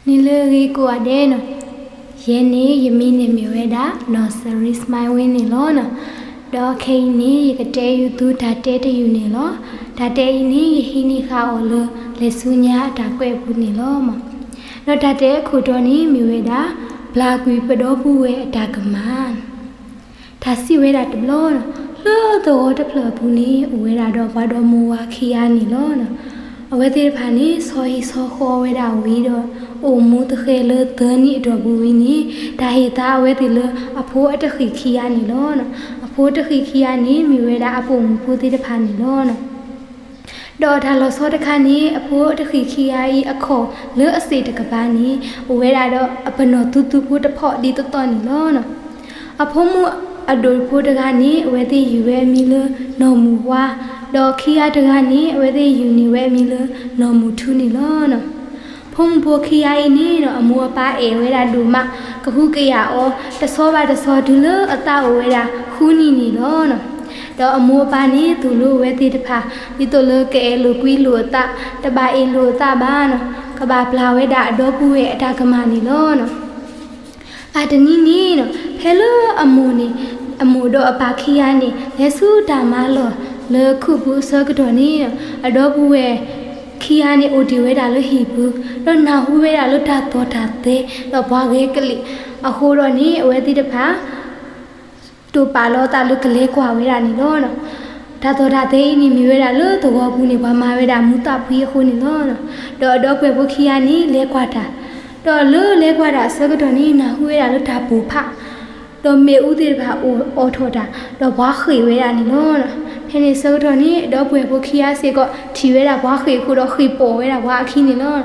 နံၤလၢအဂ့ၤကိးဂၤဒဲးန့ၣ်, ယဲန့ၣ် ယမံၤန့ၣ်မ့ၢ်ဝဲဒၣ် နီၢ်စရံးစမါဝ့န့ၣ်လီၤ. ဒီးခဲအံၤန့ၣ် ယကတဲယုာ်သုတၢ်တဲတယုာ်န့ၣ်လီၤ. တၢ်တဲအံၤန့ၣ် ယဟံးန့ၢ်ဃာ်အီၤလၢ လဲၤဆူညါအတၢ်ကွဲးအပူၤန့ၣ်လီၤ. ဒီးတၢ်တဲအခိၣ်တီန့ၣ်မ့ၢ်ဝဲဒၣ် ဘျါကွံာ်ပဒီပုၢ်ဝဲၢ်အတၢ်ကမၣ်. တၢ်စံးဝဲဒၣ်တဘျီန့ၣ်, လၢသဝီတဖျၢၣ်အပူၤန့ၣ် အိၣ်ဝဲဒၣ်ဒီးပှၤဒီမါဝၤခံဂၤန့ၣ်လီၤ. အဝဲသ့ၣ်တဖၣ်န့ၣ် ဆီဟံၣ်ဆီဃီဝဲဒၣ်ဝံၤဒီး အိၣ်မူသဃဲၤလၢသၢနံၣ်အတီၢ်ပူၤဝံၤန့ၣ် တၢ်ဟ့ၣ်သါအဝဲသ့ၣ်လၢအဖိအတဃံၢ်ခံဂၤန့ၣ်လီၤ. အဖိတဃံၢ်ခံဂၤန့ၣ် မ့ၢ်ဝဲဒၣ်အပိာ်မုၣ်ဖိသ့ၣ်တဖၣ်န့ၣ်လီၤ. ဒီးတၢ်လီၤဆီတခါန့ၣ် အဖိတဃံၢ်ခံဂၤအံၤအခီၣ်လၢအစ့ၣ်တကပၤန့ၣ် အိၣ်ဝဲဒၣ်ဒီးအပနီၣ်သူသူဖိတဖီၣ်ဒ်သိးသိးန့ၣ်လီၤ. အဖိမုၣ်အဒိၣ်ဖိတဂၤန့ၣ် အဝဲသ့ၣ်ယုၢ်ဝဲအမံၤလၢနီၢ်မုၢ်ဝါ, ဒီးခံဂၤတဂၤန့ၣ် အဝဲသ့ၣ်ယုၢ်န့ၢ်ဝဲအမံၤလၢနီၢ်မုၢ်ထူန့ၣ်လီၤ. ဖိမုၣ်ဖိခံဂၤအံၤန့ၣ်ဒီး အမိၢ်အပၢ်အဲၣ်ဝဲဒၣ်ဒိၣ်မး, ကဟုကယာ်အီၤ တဆီဘၣ်တဆီတုၤလၢအသးအိၣ်ဝဲဒၣ်ဃုနံၣ်န့ၣ်လီၤ. ဒီးအမိၢ်အပၢ်န့ၣ်သိၣ်လိအဝဲသ့ၣ်တဖၣ် ဒ်သိးလၢကအဲၣ်လိာ်ကွံလိာ်အသး, တဘၣ်အ့ၣ်လိာ်အသးဘၣ်န့ၣ်, ကဘၣ်ပျၢ်ဝဲဒၣ်အဒီပုၢ်ဝဲၢ်အတၢ်ကမၣ်န့ၣ်လီၤ. ဘၣ်တနံၤန့ၣ်ဒီး ဖဲလၢအမိၢ်န့ၣ်, အမိၢ်ဒီးအပၢ်ခံဂၤန့ၣ် လဲၤဆူတၢ်မၤလီၢ်လၢခိၣ်ပူၤအဆၢကတီၢ်န့ၣ်, အဒီပုၢ်ဝဲၢ်ခံဂၤန့ၣ် အိၣ်တ့ၢ်ဝဲဒၣ်လၢဟံၣ်ပူၤ, ဒီးနၢ်ဟူဝဲဒၣ်လၢတၢ်သီၣ်တၢ်သဲ, ဒီးပှၤဂဲၤကလံၣ်အဃိဒီးန့ၣ် အဝဲသ့ၣ်တဖၣ် တိာ်ပာ်လီၤအသးလၢကလဲၤကွၢ်ဝဲဒၣ်န့ၣ်လီၤ. တၢ်သီၣ်တၢ်သဲအံၤန့ၣ် မ့ၢ်ဝဲဒၣ်လၢသဝီပူၤန့ၣ် ပှၤမၤဝဲဒၣ်မူးသးဖှံအဃိန့ၣ်လီၤ. ဒီးအဒီပုၢ်ဝဲၢ်ဖိခံဂၤန့ၣ် လဲၤကွၢ်တၢ်, ဒီးလၢလဲၤကွၢ်တၢ်အဆၢကတီၢ်န့ၣ် နၢ်ဟူဝဲဒၣ်လၢတၢ်ပိၢ်ဖး, ဒီးမ့ၣ်အူသ့ၣ်တဖၣ်အိၣ်အီၣ်ထီၣ်တၢ်, ဒီးပှၤဃ့ၢ်ဝဲဒၣ်န့ၣ်လီၤ. ဖဲန့ၣ်အဆၢကတီၢ်န့ၣ် အဒီပုၢ်ဝဲၢ်ဖိခံဂၤစ့ၢ်ကီး ထံၣ်ဝဲဒၣ်ပှၤဃ့ၢ်အဃိဒီး ဃ့ၢ်ပိာ်ဝဲဒၣ်ပှၤအခံန့ၣ်လီၤ.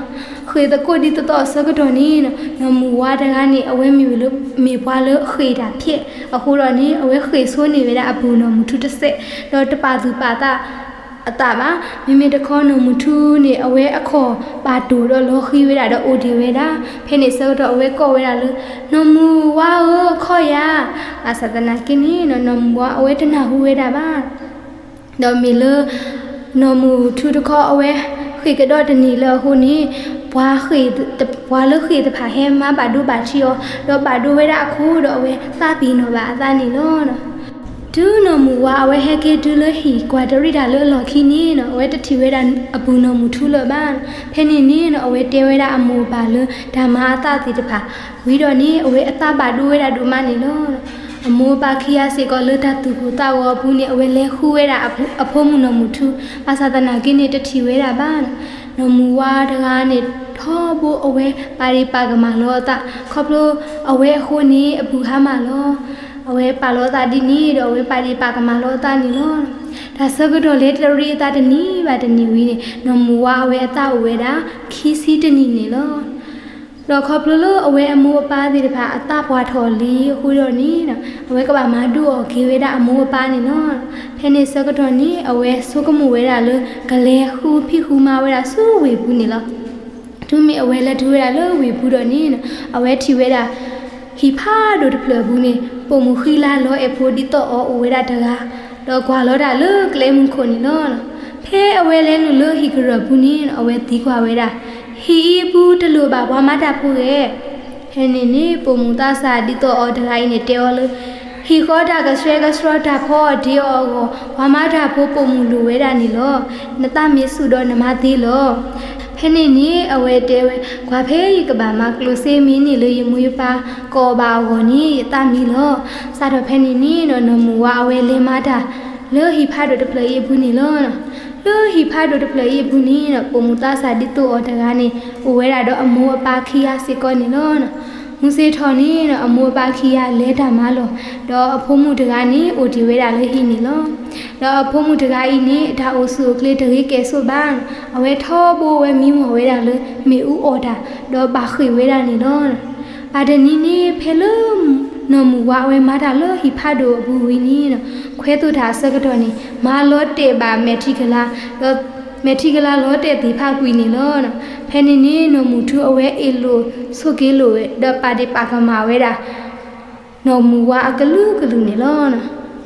ဃ့ၢ်သကိးဒ်သိးသိးအဆၢကတီၢ်န့ၣ် နီၢ်မုၢ်ဝါတဂၤန့ၣ် အဝဲမ့ၢ်ဝဲလၢ မ့ၢ်ပှၤလၢဃ့ၢ်တၢ်ဖျဲးအဃိဒီးန့ၣ် အဝဲဃ့ၢ်ဆိန့ၢ်ဝဲဒၣ်အပုၢ်နီၢ်မုၢ်ထူတစဲး, ဒီးတပာ်သူၣ်ပာ်သး အသးဘၣ်. မ့မ့ၢ်တခီနီၢ်မုၢ်ထူန့ၣ် အဝဲအခီၣ်ဘၣ်တိၢ်ဒီးလီၤဃံၤဝဲဒၣ်ဒီးအိၣ်တ့ၢ်ဝဲဒၣ်. ဖဲန့ၣ်အဆၢကတီၢ်အဝဲကိးဝဲဒၣ်လၢ နီၢ်မုၢ်ဝါဧၢ ခီၣ်ယၤ, ဘၣ်ဆၣ်သနာ်က့န့ၣ် နီၢ်မုၢ်ဝါအဝဲတနၢ်ဟူဝဲဒၣ်ဘၣ်. ဒီးမ့ၢ်လၢ နီၢ်မုၢ်ထူတခီအဝဲ ဃ့ၢ်ကဒီးတန့ၢ်လၢအဃိန့ၣ် ပှၤဃ့ၢ် ပှၤလၢဃ့ၢ်တဖၣ်ဟဲမၤဘၣ်ဒိဘၣ်ထံးအီၤ, ဒီးဘၣ်ဒိဝဲဒၣ်အခိၣ်ဒီးအဝဲသးပ့ၤနီၣ်ဘၣ်အသးန့ၣ်လီၤ. တုၤနီၢ်မုၢ်ဝါအဝဲဟဲက့ၤတုၤလၢဟံၣ်ကွၢ်တရံးတၢ်လၢအလီၢ်ခံန့ၣ် အဝဲတထံၣ်ဝဲဒၣ်အပုၢ်နီၢ်မုၢ်ထူလၢၤဘၣ်. ဖဲန့ၣ်န့ၣ် အဝဲတဲဝဲဒၣ်အမိၢ်အပၢ်လၢတၢ်မၤအသးသ့ၣ်တဖၣ်ဝံၤဒီးန့ၣ် အဝဲအသးဘၣ်ဒိဝဲဒၣ်ဒိၣ်မးန့ၣ်လီၤ. အမိၢ်အပၢ်ခံဂၤစ့ၢ်ကီးလၢတၢ်သူၣ်ကိၢ်သးဂီၤအပူၤန့ၣ် အဝဲလဲၤဃုဝဲဒၣ်အဖိမုၣ်နီၢ်မုၢ်ထူ, ဘၣ်ဆၣ်သနာ်က့န့ၣ် တထံၣ်ဝဲဒၣ်ဘၣ်. နီၢ်မုၢ်ဝါတဂၤန့ၣ် ထီဘိအဝဲပာ်ဒ့ၣ်ပာ်ကမၣ်လီၤအသး, ခီဖျိအဝဲအဃိန့ၣ် အပုၢ်ဟါမၢ်လီၤ. အဝဲပာ်လီၤအသးဒ်န့ၣ်ဒီး အဝဲပာ်ဒ့ၣ်ပာ်ကမၣ်လီၤအသးန့ၣ်လီၤ. တၢ်ဆၢကတီၢ်လဲၤတရံးအသးတနံၤဘၣ်တနံၤဝံၤန့ၣ် နီၢ်မုၢ်ဝါအဝဲအသးအိၣ်ဝဲဒၣ် ခံဆံတနံၣ်န့ၣ်လီၤ. ဒီးခီဖျိလၢအဝဲအမိၢ်အပၢ်သ့ၣ်တဖၣ်အသးပှၢ်ထီၣ်လံအဃိဒီးန့ၣ် အဝဲကဘၣ်မၤဒိၣ်အီၣ်က့ၤဝဲဒၣ်အမိၢ်အပၢ်န့ၣ်လီၤ. ဖဲန့ၣ်ဆၢကတီၢ်န့ၣ် အဝဲဆိကမိၣ်ဝဲဒၣ်လၢ ကလဲၤဃုဖံးဃုမၤဝဲဒၣ်ဆူဝ့ၢ်ပူၤန့ၣ်လီၤ. တုၤမ့ၢ်အဝဲလဲၤတုၤဝဲဒၣ်လၢဝ့ၢ်ပူၤဒီးန့ၣ် အဝဲထံၣ်ဝဲဒၣ် ဟံၣ်ဖးဒိၣ်တဖျၢၣ်အပူၤန့ၣ် ပိာ်မုၣ်ဃံလၤလီၤအဲၣ်ဖိဒ်သိးအီၤအိၣ်ဝဲဒၣ်တဂၤ, ဒီးကွၢ်လီၤတၢ်လၢကျဲမုၢ်ခိၣ်န့ၣ်လီၤ. ဖဲအဝဲလဲၤနုာ်လၢဟံၣ်ကရၢၢ်ပူၤန့ၣ် အဝဲသံကွၢ်ဝဲဒၣ်, ဟံၣ်အံၤအပူၤတလိၣ်ဘၣ်ပှၤမၤတၢ်ဖိဧါ. ဖဲန့ၣ်န့ၣ် ပိာ်မုၣ်သးစၢ်ဒ်သိးအီၤတဂၤအံၤန့ၣ်တဲအီၤလၢ ဟံၣ်ဃီတၢ်ကဆှဲကဆှီတၢ်ဖီအီၣ်တ့အီၣ်အဂီၢ် ပှၤမၤတၢ်ဖိပိာ်မုၣ်လိၣ်ဝဲဒၣ်န့ၣ်လီၤ. နသးမ့ၢ်ဆူၣ်ဒီးနမၤသ့လီၤ. ဖဲန့ၣ်န့ၣ် အဝဲတဲဝဲ, ကွၢ်ဖဲယကဘၣ်မၤကျိၣ်စ့မ့ၢ်န့ၢ်လၢယမိၢ်ယပၢ်ကိးဘၣ်အဂီၢ်န့ၣ် ယသးမံလီၤ. စးထီၣ်ဖဲန့ၣ်န့ၣ်ဒီး နီၢ်မုၢ်ဝါအဝဲလဲၤမၤတၢ်လၢဟံၣ်ဖးဒိၣ်တဖျၢၣ်အံၤအပူၤန့ၣ်လီၤ. လၢဟံၣ်ဖးဒိၣ်တဖျၢၣ်အံၤအပူၤန့ၣ်ဒီး ပိာ်မုၣ်သးစၢ်ဒ်သိးအီၤတဂၤန့ၣ် အိၣ်ဝဲဒၣ်ဒီးအမိၢ်အပၢ်ခံဂၤစ့ၢ်ကီးန့ၣ်လီၤ. မုၢ်ဆ့ၣ်ထီၣ်န့ၣ်ဒီး အမိၢ်အပၢ်ခံဂၤလဲၤတၢ်မၤလီၢ်, ဒီးအဖိမုၣ်တဂၤန့ၣ် အိၣ်တ့ၢ်ဝဲဒၣ်လၢဟံၣ်န့ၣ်လီၤ. ဒီးအဖိမုၣ်တဂၤအံၤန့ၣ် အတၢ်အိၣ်ဆူၣ်အိၣ်ချ့တဂ့ၤကဲၣ်ဆိးဘၣ်, အဝဲထီဘိအဝဲမံမီၢ်ဝဲဒၣ်လၢမ့ၣ်အူအီၣ်တၢ်, ဒီးဘၣ်ဃ့ၢ်ဝဲဒၣ်န့ၣ်လီၤ. ဘၣ်တနံၤန့ၣ် ဖဲလၢ နီၢ်မုၢ်ဝါအဝဲမၤတၢ်လၢဟံၣ်ဖးဒိၣ်အပူၤဝံၤန့ၣ်ဒီး ခွဲသိၣ်တၢ်အဆၢကတီၢ်န့ၣ် မၤလီၤတဲာ်ဘၣ်မဲာ်ထံကလၤ, ဒီးမဲာ်ထံကလၤလီၤတဲာ်သ့ၣ်ဖးကွံာ်န့ၣ်လီၤ. ဖဲန့ၣ်န့ၣ် နီၢ်မုၢ်ထူအဝဲအ့ၣ်လိာ်ဆိးက့လိာ်ဝဲ ဒီးပာ်ဒ့ၣ်ပာ်ကမၣ်ဝဲဒၣ် နီၢ်မုၢ်ဝါအကလုာ်ကလုာ်န့ၣ်လီၤ.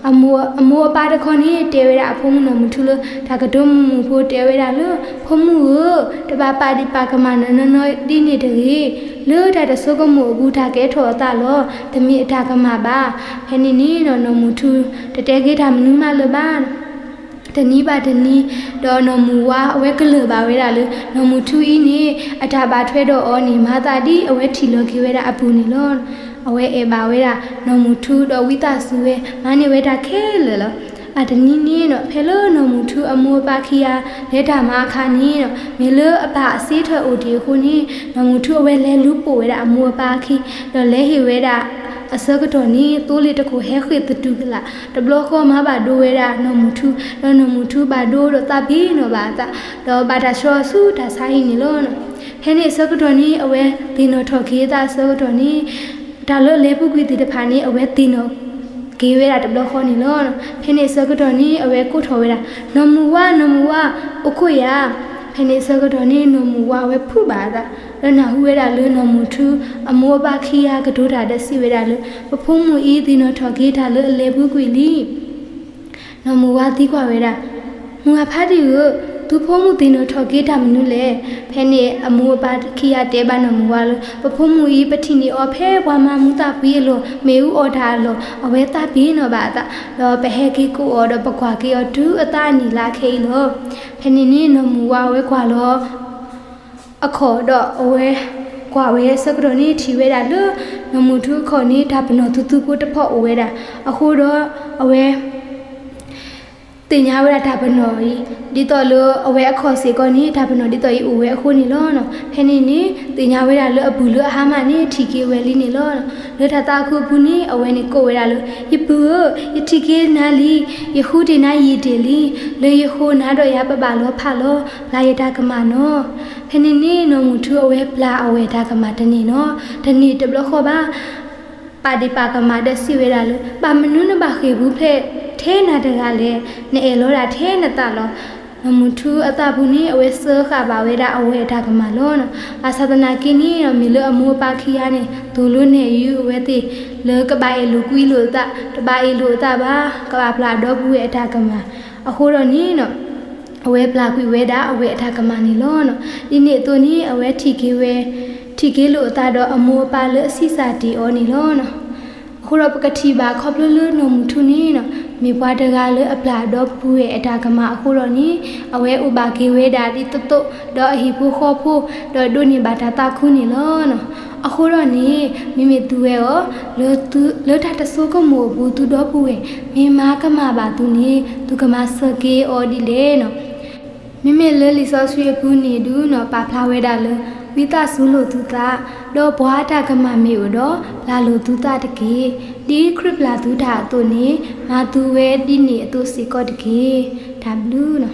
အမိၢ်အပၢ်တခီန့ၣ် တဲဝဲဒၣ်အဖိမုၣ်နီၢ်မုၢ်ထူလၢ တၢ်ကတိၤမုာ်မုာ်ဖိ တဲဝဲဒၣ်လၢ ဖိမုၣ်ဧၢ, တဘၣ်ပာ်ဒံးပာ်ကမၣ်နနီၢ်နီၢ်ဒ်န့ၣ်တဂ့ၤ. လၢတၢ်တဆိကမိၣ်အပူၤ တၢ်ကဲထီၣ်အသးလီၤ. တမ့ၢ်အတၢ်ကမၣ်ဘၣ်. ဖဲန့ၣ်န့ၣ်နီၢ်မုၢ်ထူ တတဲက့ၤတၢ်မနုၤမးလၢၤဘၣ်. တနံၤဘၣ်တနံၤ, ဒီးနီၢ်မုၢ်ဝါအဝဲကလၢၢ်ဘၣ်ဝဲဒၣ်လၢ နီၢ်မုၢ်ထူအံၤန့ၣ် အတၢ်ဘၣ်ထွဲဒီးအီၤန့ၣ် မၤသးဒ်အဝဲထံၣ်လီၤက့ၤဝဲဒၣ်အပူၤန့ၣ်လီၤ. အဝဲအဲၣ်ဘၣ်ဝဲဒၣ်နီၢ်မုၢ်ထူ ဒီးဝံသးစူၤဝဲ မၤန့ၢ်ဝဲတၢ်ခဲလၢာ်လီၤ. အတနံၤန့ၣ်နီၢ် ဖဲလၢနီၢ်မုၢ်ထူအမိၢ်အပၢ်ခံဂၤ လဲၤတၢ်မၤအခါန့ၣ်နီၢ် မ့ၢ်လၢအပၢ်အစ့ထၢၣ်အိၣ်တ့ၢ်အဃိန့ၣ် နီၢ်မုၢ်ထူအဝဲလဲၤလူၤပိာ်ဝဲဒၣ်အမိၢ်အပၢ်အခံ ဒီးလဲၤဟ့ၣ်ဝဲဒၣ်အဆၢကတီၢ်န့ၣ် သိလ့ၣ်တခိၣ်ဟဲဃ့ၢ်သတူၢ်ကလာ် တဘျီဃီမၤဘၣ်ဒိဝဲဒၣ်နီၢ်မုၢ်ထူ, ဒီးနီၢ်မုၢ်ထူဘၣ်ဒိဒီးသးပ့ၤနီၣ်ဘၣ်အသး, ဒီးဘၣ်တၢ်ဆှၢအီၤဆူတၢ်ဆါဟံၣ်န့ၣ်လီၤ. ဖဲန့ၣ်အဆၢကတီၢ်န့ၣ် အဝဲသ့ၣ်နီၣ်ထီၣ်က့ၤအသးအဆၢကတီၢ်န့ၣ် တၢ်လၢအလဲၤပူၤကွံာ်သ့ၣ်တဖၣ်န့ၣ် အဝဲသ့ၣ်နီၣ်က့ၤဝဲဒၣ်တဘျီဃီန့ၣ်လီၤ. ဖဲန့ၣ်အဆၢကတီၢ်န့ၣ် အဝဲကိးထီၣ်ဝဲဒၣ် နီၢ်မုၢ်ဝါ, နီၢ်မုၢ်ဝါ, အိၣ်ခိးယၤ. ဖဲန့ၣ်အဆၢကတီၢ်န့ၣ် နီၢ်မုၢ်ဝါအဝဲဖုးဘၣ်အသး ဒီးနၢ်ဟူဝဲဒၣ်လၢနီၢ်မုၢ်ထူ အမိၢ်အပၢ်ခံဂၤကတိၤတၢ်ဒီးစံးဝဲဒၣ်လၢ ပဖိမုၣ်အံၤသ့ၣ်နီၣ်ထီၣ်က့ၤတၢ်လၢအလဲၤပူၤကွံာ်လံ. နီၢ်မုၢ်ဝါသံကွၢ်ဝဲဒၣ်, မုၢ်အဖါတံၢ်ဧၢ, သုဖိမုၣ်သ့ၣ်နီၣ်ထီၣ်က့ၤတၢ်မနုၤလဲၣ်. ဖဲန့ၣ်အမိၢ်အပၢ်ခံဂၤတဲဘၣ်နီၢ်မုၢ်ဝါလၢ ပဖိမုၣ်အံၤ ပထံၣ်န့ၢ်အီၤဖဲပှၤမၤမူသၣ်ဖှံအလီၢ် မ့ၣ်အူအီၣ်တၢ်အလီၢ် အဝဲသးပ့ၤနီၣ်ဘၣ်အသး, ဒီးပဟဲက့ၤကိးအီၤဒီးပကွၢ်က့ၤအီၤတုၤအသးအနံၣ်လါခဲအံၤလီၤ. ဖဲန့ၣ်န့ၣ်နီၢ်မုၢ်ဝါအဝဲကွၢ်လီၤ အခီၣ်ဒီးအဝဲကွၢ်ဝဲဆၢကတီၢ်န့ၣ်ထံၣ်ဝဲဒၣ်လၢ နီၢ်မုၢ်ထူအခီၣ်န့ၣ် တၢ်ပနီၣ်သူသူဖိတဖီအိၣ်ဝဲဒၣ်. အဃိဒီးအဝဲ သ့ၣ်ညါဝဲဒၣ်တၢ်ပနီၣ်အံၤ ဒ်သိးလၢအဝဲအခီၣ်စ့ၢ်ကီးန့ၣ် တၢ်ပနီၣ်ဒ်သိးအံၤအိၣ်ဝဲအဃိန့ၣ်လီၤ. ဖဲန့ၣ်န့ၣ် သ့ၣ်ညါဝဲဒၣ်လၢအပုၢ်လၢအဟါမၢ်န့ၣ် ထံၣ်က့ၤဝဲလံန့ၣ်လီၤ. လၢတၢ်သးခုအပူၤန့ၣ် အဝဲန့ၣ်ကိးဝဲဒၣ်လၢ ယပုၢ်ဧၢ, ယထံၣ်က့ၤနၤလံ, ယဃုတ့ၢ်နၤယံာ်တ့ၢ်လံ, လၢယဃိနၤဒီးယၤပဘၣ်လီၤဖးလီၤ, ပျၢ်ယတၢ်ကမၣ်နီၤ. ဖဲန့ၣ်န့ၣ် နီၢ်မုၢ်ထူအဝဲပျၢ်အဝဲၢ်တၢ်ကမၣ်တန့ၢ်နီၤ, တန့ၢ်တဘျီဃီဘၣ်. ပာ်ဒ့ၣ်ပာ်ကမၣ်ဒီးစံးဝဲဒၣ်လၢ ဘၣ်မနုၤနဘၣ်ဃ့ၢ်ပူၤဖျဲးထဲနၤတဂၤလဲၣ်, နအဲၣ်လီၤဒၣ်ထဲနသးလီၤ. နီၢ်မုၢ်ထူအသးပူၤန့ၣ် အဝဲစၢဃာ်ဘၣ်ဝဲဒၣ်အဝဲၢ်အတၢ်ကမၣ်လီၤ. ဘၣ်ဆၣ်သနာ်က့န့ၣ် မ့ၢ်လၢအမိၢ်အပၢ်ခံဂၤန့ၣ် သိၣ်လိနဲၣ်ယုာ်အဝဲသ့ၣ် လၢကဘၣ်အဲၣ်လိာ်ကွံလိာ်အသး, တဘၣ်အဲၣ်လိာ်အသးဘၣ်, ကဘၣ်ပျၢ်ဒီပုၢ်ဝဲၢ်အတၢ်ကမၣ်. အဃိဒီးန့ၣ် အဝဲပျၢ်ကွံာ်ဝဲဒၣ်အဝဲၢ်အတၢ်ကမၣ်န့ၣ်လီၤ. ဒ်န့ၣ်အသိးန့ၣ် အဝဲထံၣ်က့ၤဝဲ, ထံၣ်က့ၤလိာ်အသးဒီးအမိၢ်အပၢ်လၢအဆံးစၢ်တ့ၢ်အီၤန့ၣ်လီၤ. အဃိဒီးပကထံၣ်ဘၣ်ခီဖျိလၢနီၢ်မုၢ်ထူန့ၣ် မ့ၢ်ပှၤတဂၤလၢအပျၢ်ဒီပုၢ်ဝဲၢ်အတၢ်ကမၣ်အဃိဒီးန့ၣ် အဝဲအိၣ်ဘၣ်က့ၤဝဲဒၣ်ဒ်သိးသိးဒီးအဟံၣ်ဖိဃီဖိ ဒီးဒိးန့ၢ်ဘၣ်တၢ်သးခုန့ၣ်လီၤ. အဃိဒီးန့ၣ် မ့မ့ၢ်သုဝဲအီၤ လၢတၢ်တဆိကမိၣ်အပူၤ သုဒီပုၢ်ဝဲၢ် မ့ၢ်မၤကမၣ်ဘၣ်သုန့ၣ် သုကမၤစၢၤက့ၤအီၤဒ်လဲၣ်နီၤ. မ့မ့ၢ်လၢလံာ်စီဆှံအပူၤန့ၣ်ဒုးနီၤ ပာ်ဖျါဝဲဒၣ်လၢ ဝံသးစူၤလိာ်သုသး, ဒီးပှၤတၢ်ကမၣ်မ့ၢ်အိၣ်ဒီး ပျၢ်လိာ်သုသးတက့ၢ်. ဒ်ခရံာ်ပျၢ်သုတၢ်အသိးန့ၣ် မၤသုဝဲဒ်န့ၣ်အသိးစ့ၢ်ကီးတက့ၢ်. တၢ်ဘျုးနီၤ.